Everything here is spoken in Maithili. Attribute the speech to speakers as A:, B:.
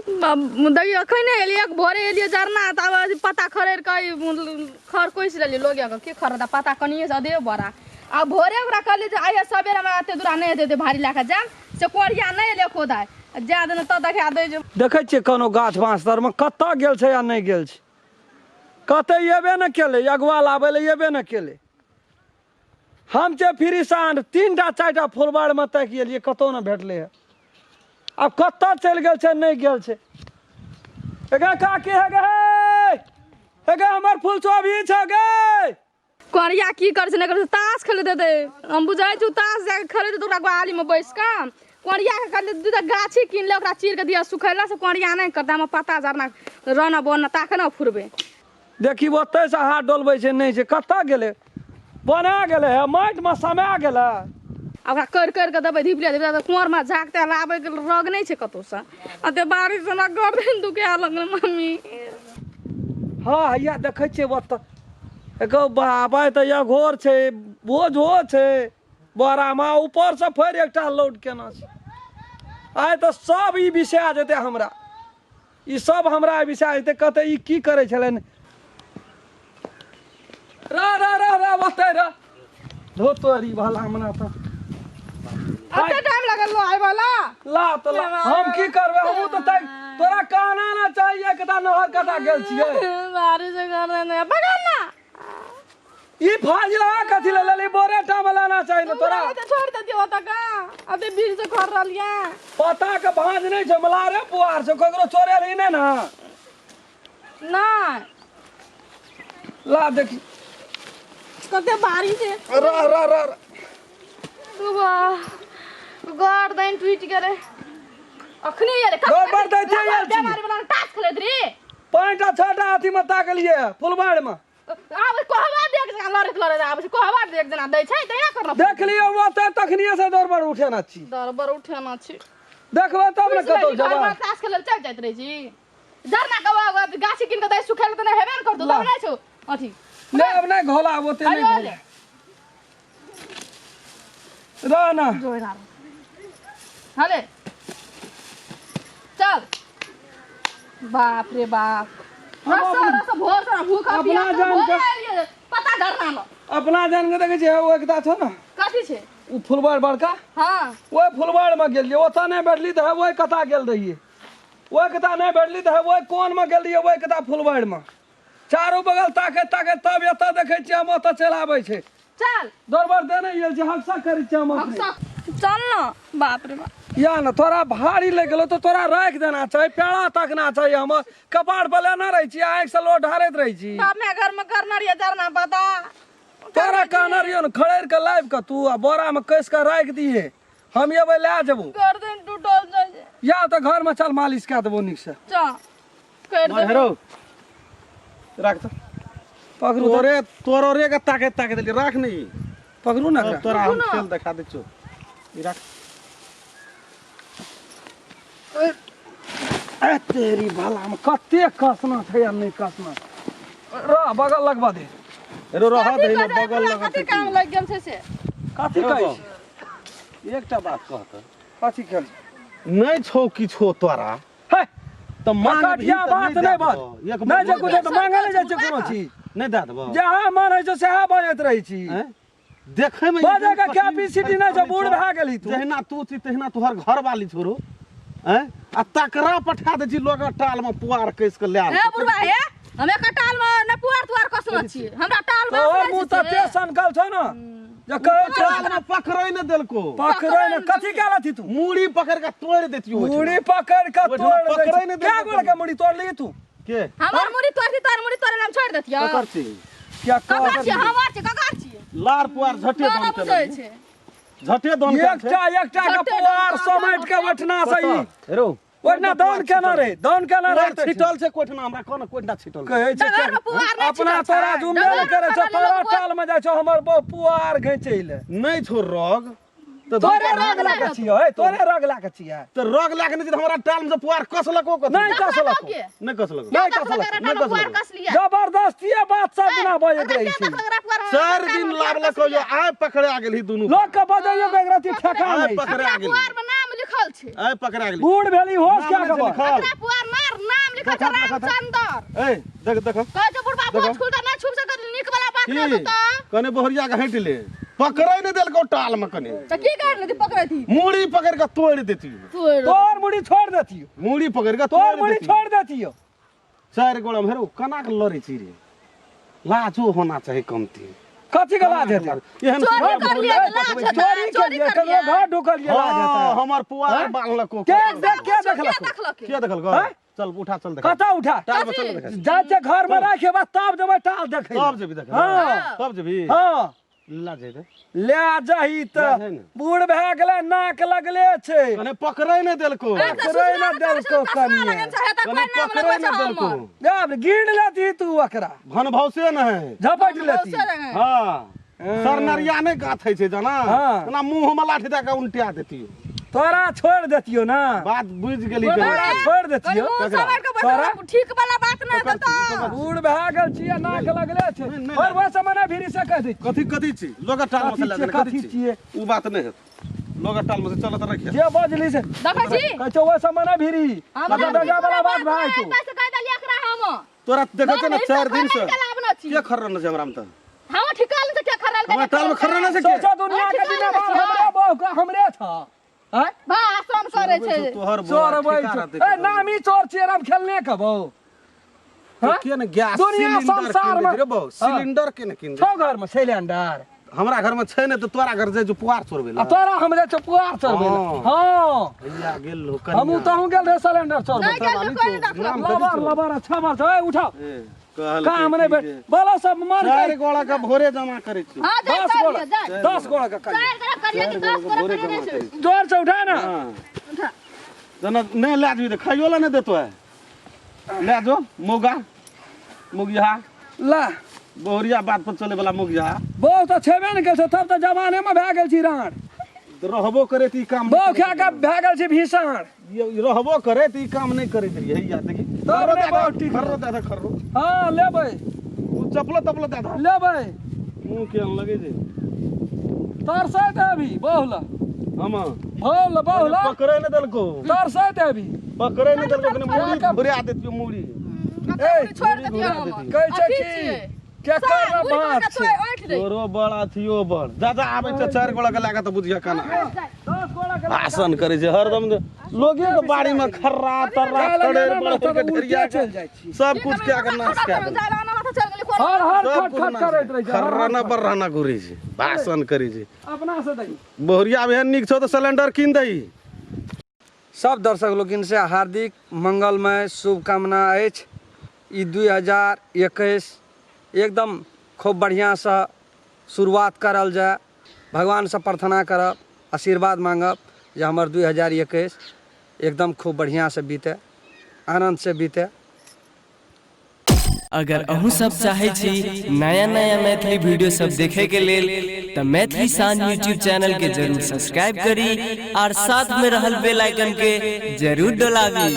A: देखियौ अखने एलियै भोरे एलियै जरना तऽ आब पत्ता खड़ेर कऽ खर कोसि लेलियै लोग के की खर पत्ता कनिए से अधे बोरा आ भोरे ओकरा कहलियै जे आइये सबेरे हमरा एते दूरा नहि हेतै एते भारी लए कऽ जायब से कोरिया नहि एलै खोदाइ जा देने तब देखा दै जे
B: देखै छियै कोनो गाछ बाँस तरमे कतऽ गेल छै आ नहि गेल छै कतऽ एबे ने केलै अगुआ लाबै लए एबे ने केलै हम छै फ्री साँझ 3टा 4टा फुलबाड़मे ताकि एलियै कतहु नहि भेटलै हँ। आब कतऽ चलि गेल छै नहि गेल छै। हे काकी हे गे हे गे हमर फूल चोभी छै गे।
A: कोरिया की करै छै नहि करै छै ताश खेलै देतै हम बुझै छी ताश जाके खेलै देतै ओकरा गोहालीमे बैस कऽ। कोरिया के कहलियै दूटा गाछी कीन ले ओकरा चीर के दिअ सुखैला से कोरिया नहि करतै हमर पता जरना रन बन ताके ने फुरबै।
B: देखी ओतहिसँ हाथ डोलबै छै नहि छै कतऽ गेलै बना गेलै हे माटिमे समा गेलै।
A: आ ओकरा करि करि कऽ देबै धिपले धिपले तऽ कुँवरमे झाँकतै लाबैके रग नहि छै कतहुसँ। एते बारिश हमरा गर्दन दुखाए लगलै मम्मी।
B: हँ हैया देखै छियै ओतऽ एगो बाबा तऽ अघोर छै बोझो छै बोरामे ऊपरसँ फेर एकटा लोड केना छै। आइ तऽ सब ई बिसा जेतै हमरा ई सब हमरा बिसा जेतै कहतै ई की करै छलनि। रह रह रह रह ओतै रह धो तोरी भला हमरा तऽ
A: एते टाइम लागल लो आइ वाला
B: ला तऽ ला हम की करबै हमहूँ तऽ तोरा कहना ना चाहिए कता नहर कता गेल छियै।
A: बारिश कर बगल ना
B: ई फाजिल कथी ले लेली बोरे टा में लाना चाहिए ना तोरा।
A: तो छोड़ दे दियो त का अबे बीर से कर रहलिया।
B: पता के भांज नहीं छै मलारे पुआर छै ककरो चोरे रही नहीं ना।
A: नहीं
B: ला देखी
A: कते बारिश है।
B: रह रह रह
A: वाह गर्दन टूट गेलै अखने आयल
B: गड़बड़ दैते आयल छी।
A: बेमारी वाला टास खेलैत रे।
B: 5टा 6टा अथी में ताकलिए फुलबाड़ में।
A: आब कहबा देख जना लड़ैत लड़ैत आबै छै कहबा देख जना दै छै तहिना करना।
B: देख लियौ ओतऽ तखनिए से दौड़बड़ उठेना छी।
A: दौड़बड़ उठेना छी।
B: देखबै तब ने कतौ जेबै।
A: तास खेलै चलि जाइत रहै छी। जरना के गाछी कीन के दै सुखेल तऽ नहि हेबे ने करतौ तब नहि छौ अथी।
B: नहि अब नहि घोला ओते नहि घोला। रह ना।
A: हले चल बाप रे बाप। रस रस भोर से भूख
B: अपना जान के
A: पता धरना लो।
B: अपना जान के देखै छियै ओ एकटा छौ ने।
A: कथी छै?
B: ओ फुलबाड़ बड़का।
A: हां
B: ओहि फुलबाड़ में गेलियै ओतऽ नहि बैठली तऽ ओहि कता गेल रहियै। ओहि कता नहि बैठली तऽ ओहि कोन में गेल रहियै ओहि कता फुलबाड़ में। चारू बगल ताके ताके तब एतऽ देखै छियै हम ओतऽ चलि आबै छै।
A: चल
B: दौड़बड़ देने गेल छै हकसक करै छियै हम अपने।
A: चल न बाप रे बाप।
B: या न तोरा भारी लागि गेलौ तऽ तोरा राखि देना छै पेड़ा तकना छै हमर कपार पर लेने रहै छी आँखि से लोड ढारैत रहै छी।
A: बाप मैं घर में करना रहियै जरना पता।
B: तोरा कहना रहियौ ने खड़ेर के लाबि कऽ तू आ बोरा में कसि कऽ राखि दिहे हम एबै लए जेबौ।
A: गर्दन टूटल जाइ छै।
B: या तऽ घर में चल मालिश कए देबौ नीक से।
A: चल कर देबौ।
C: हेरो राख तऽ
B: पकड़ू
C: तोरे तोरे के ताके ताके देली राख नहीं
B: पकड़ू ना
C: तोरा हम खेल देखा दै छौ ई राख।
B: ए तेरी भला में कते कसना छै आ नहि कसना रह बगल लगबा दे।
C: हेरो रह दे ने बगल लगत।
A: कथी काम लागि गेल छै से
B: कथी कहै छी?
C: एकटा बात कह तऽ।
B: कथी खेल
C: नहि छौ किछो तोरा।
B: हे
C: तऽ मांग
B: कटिया बात नहि बाज नहि जे कुछ तऽ मांगल नहि जाइ छै कोनो चीज।
C: नहि दए देबौ।
B: जहाँ मन होइ छै सएह बाजैत रहै छी।
C: देखै में
B: बाजै के कैपेसिटी नहि छै बूढ़ भए गेली तू।
C: जहिना तू छी तहिना तोहर घरवाली छोड़ू हैं आ तकरा पठा दै छी लोग टाल में पुआर कस के लए।
A: हे बुढ़वा हे हम एक टाल में न पुआर तुआर कसना छी हमरा टाल में
B: तोहर मुंह तऽ ते सनकल छौ ने जे कहै छौ
C: टाल में पकड़ै ने देलको।
B: पकड़ै ने कथी कए लथी तू?
C: मूड़ी पकड़ के तोड़ि देतियौ।
B: मूड़ी पकड़ के तोड़
C: पकड़ै ने
B: कै गोड़ के मूड़ी तोड़ली तू?
C: के
A: हमर मूड़ी तोड़ती तोर मूड़ी तोड़े हम छोड़ देतियौ।
C: ककर छी?
B: क्या
A: ककर छी? हमर छी ककर छी?
C: लार पुआर झटे दान
A: केलक छै।
C: झटे दान
B: एकटा एकटा के पुआर समेट के ओठना से ई
C: हेरो
B: ओठना दान केना रे दान केना रे
C: छिटल छै कोठना हमरा कोन कोठना छिटल
B: कहै छै अपना तोरा जुमले ने करे छौ तोरा टाल में जाइ छौ हमर बहु पुआर घिचै ले।
C: नहि छौ रग
B: तऽ तोरे रग लए के छियै हे तोरे रग लए के छियै।
C: तऽ रग लए के नहि छै हमरा टाल में से पुआर कसलको कथी?
B: नहि कसलको।
C: नहि कसलको।
B: नहि कसलको।
C: नहि कसलको।
B: जबरदस्तीए बात सब दिना बजैत रहै छै।
C: 4 दिन लागलको जो आइ पकड़ा गेलही दुनू।
B: लोक के बजैयो के एक रत्ती ठेका
C: आइ
B: नहि।
C: पकड़ा गेलही।
A: पुआर में नाम लिखल लिखल छै।
C: ए पकड़ा गेली।
B: बूढ़ भेली होश क्या
C: नाम नहि छै
B: खबर?
C: लिखल।
A: एकरा पुआर मार नाम लिखल छै
C: देखा, देखा।
A: रामचंद्र।
C: ए देख देख।
A: कहै छै बुढ़बा
C: देखा।
A: बोझ खुलता नहि छुप सकत नीक वाला बात
C: की
A: नहि होतौ।
C: कने बोहरिया के हटि ले पकड़ै नहि देलकौ टाल में कने।
A: तऽ की कर लेती पकड़ै थी?
C: मूड़ी पकड़ के तोड़ि देती।
B: तोर मुड़ी छोड़ देतियो।
C: मूड़ी पकड़ के
B: तोर
C: तोड़ि
B: मुड़ी
C: देतियो।
B: छोड़ देतियो।
C: चारि गोड़ा में हेरो कना के लड़ै छी रे। लाजो होना चाही कमती।
B: कथी के लाज हेतै?
C: एहन
A: चोरी कर लिया तऽ लाज हेतै।
B: चोरी के
A: चोरी
B: लिए
A: कर
B: ककरो
A: लिया।
B: घर ढुकलिए लाज
C: हाँ,
B: हेतै?
C: हमर पुआर बान्हलको।
B: के देख के
A: के
B: देखलक?
A: देखलक?
C: के देखलको?
B: हैं?
C: चल उठा चल देख।
B: कतऽ उठा?
C: टाल में चल देख।
B: जाइ छै घर में राखे बस तब जेबै टाल देखै।
C: तब जेबी देखे।
B: हाँ।
C: तब जेबी।
B: हाँ।
C: ला जेबे।
B: ले जाही
C: ले
B: तऽ
C: जाही ने।
B: बूढ़ भए गेलै नाक लगले छै।
C: कने पकड़ै नहि देलको।
B: पकड़ै नहि देलको कनिये।
C: कने पकड़ै नहि देलको।
B: आब गिन लेती तू ओकरा।
C: भनभौसे नहि।
B: झपटि लेती।
C: हाँ। सरनरिया नहि गाथै छै जना।
B: हाँ।
C: ना मुँह में लाठी दए के उल्टिया देतियो।
B: तोरा छोड़ देतियो ना।
C: बात बुझि गेली।
B: तोरा छोड़ देतियो। तोरा?
A: ठीक वाला बात नहि हेतौ।
B: बूढ़ भए गेल छियै नाक लगले छै।
C: नहि, नहि।
B: और वैसे मने भीरी से कह दै।
C: कथी कथी छी लोग टाल
B: कथी
C: में से
B: छियै,
C: कथी
B: कथी
C: छियै उ बात नहि हेतौ। लोग टाल में से चल त रखिए।
B: जे बजली से
A: देखै छी?
B: कहै छै ओहि समय नहि भीरी।
A: हमरा
B: दगा वाला बात भए जेतौ।
A: से कहि देलियै एकरा हम।
C: तोरा देखै छै ने 4 दिन से
A: से
C: के खर्रन छै हमरा में त?
A: हम ठिकाल से के खरल
C: हमरा टाल में खर्रन छै के?
B: सोचो दुनिया के जिम्मेवार हमरे बहु के हमरे छ। आँय?
A: भाषण करै छै।
C: तोहर
B: चोर अबै छै। ए नामी चोर छियै हम खेलने के बहु। हाँ?
C: के ने गैस
B: दुनिया
C: सिलेंडर
B: संसार
C: किन
B: में-
C: रे बहु?
B: हाँ।
C: सिलेंडर के ने किन दे?
B: छौ घर में सिलेंडर।
C: हमरा घर में छै ने त तोरा घर जाय जो पुआर चोरबै
B: आ
C: ला।
B: तोरा हम जाइ छियौ पुआर चोरबै लए।
C: हाँ।
B: हाँ।
C: भैया गेल लो कनिया।
B: हमहूँ तहूँ गेल रहे सिलेंडर चोरबै।
A: नहि गेल तऽ कोइ नहि देखलक।
B: लबर लबर अच्छा बात छै। ए उठाओ।
C: ए, कहलकै
B: काम नहि
C: की
B: भेट
C: जे
B: बोलो सब मर
C: चारि
B: गए।
C: गोड़ा के भोरे जमा करै छी।
A: हाँ, जाय,
B: 10
A: जाय,
B: गोड़ा
A: जाय।
B: 10 गोड़ा के करिए।
A: चारि गोड़ा करिए कि 10 गोड़ा
C: भोरे
A: करिए
C: जमा
A: नहि छै।
C: करै छी।
B: जोर से उठा ना।
C: हाँ। जना नहि लए जेबही तऽ खाइयो ला नहि देतो है। लए जो मौगा मौगिया
B: ला
C: बहुरिया बात पर चले वाला मौगिया।
B: बहु तऽ छेबे ने केल तब तऽ जवाने में भए गेल छी राँड़।
C: रहबो करे तऽ ई काम
B: बहु खा के भए गेल छी भीषण।
C: रहबो करे तऽ ई काम नहि करैत रहियै। हैया देखी
B: तब
C: खर्रो
B: नहि
C: दए
B: बहुत
C: दे,
B: ठीक।
C: खर्रो दए दे, खर्रो।
B: हाँ लेबै।
C: उ चपलो तपलो दए दे।
B: लेबै।
C: मुँह केहन लगै छै।
B: तरसैत अभी बहु ला।
C: हम
B: बहु ला बहु ला।
C: पकड़ै नहि देलको।
B: तरसैत अभी।
C: पकड़ै नहि देलको कने मूड़ी घुरा देतियो मूड़ी।
B: ए,
A: छोड़ि देतियै हम।
B: कहै छै
A: अथी
B: कि
A: छियै।
B: केकर
A: साल, बुढ़ि
B: बात
A: कऽ
B: छै।
A: तोय ऐंठ दै।
C: तोरो बड़ अथियो बड़ दादा आबै छै 4 गोड़ा के लए कऽ तऽ बुझिया केना
B: 10 गोड़ा के
C: भाषण करै छै हरदम लोगे के बाड़ी में खर्रा तर्रा
B: जाय लगे
C: खड़ेर
B: ना,
C: बड़ेर
B: तब
C: के
B: उल्टे
C: ढेरिया
B: चलि जाइ छी।
C: सब कुछ कए के नाश कए देलकै।
A: जाय लए माथा चलि गेलै, कोन
B: हर हर
C: सब
B: खट
C: कुछ
B: खट
C: नाश
B: करैत रहै छै। हर
C: खर्रा
B: हर
C: ना बर्रा घुरै छै भाषण करै छै।
B: अपना से दही।
C: बहुरिया एहन नीक छौ तऽ सिलेंडर कीन दही।
B: सब दर्शक लोकिन से हार्दिक मंगलमय शुभकामना अछि। ई 2021 एकदम खूब बढ़िआँसँ शुरुआत करल जाय। भगवानसँ प्रार्थना करब, आशीर्वाद मांगब जे हमर 2021 एकदम खूब बढ़िआँसँ बीतै, आनन्दसँ बीतै।
D: अगर अहूँ सब चाहे छी नया नया मैथिली वीडियो सब देखे के लेल त मैथिली शान यूट्यूब चैनल के जरूर सब्सक्राइब करी और साथ में रहल बेल आइकन के जरूर डोलाबी।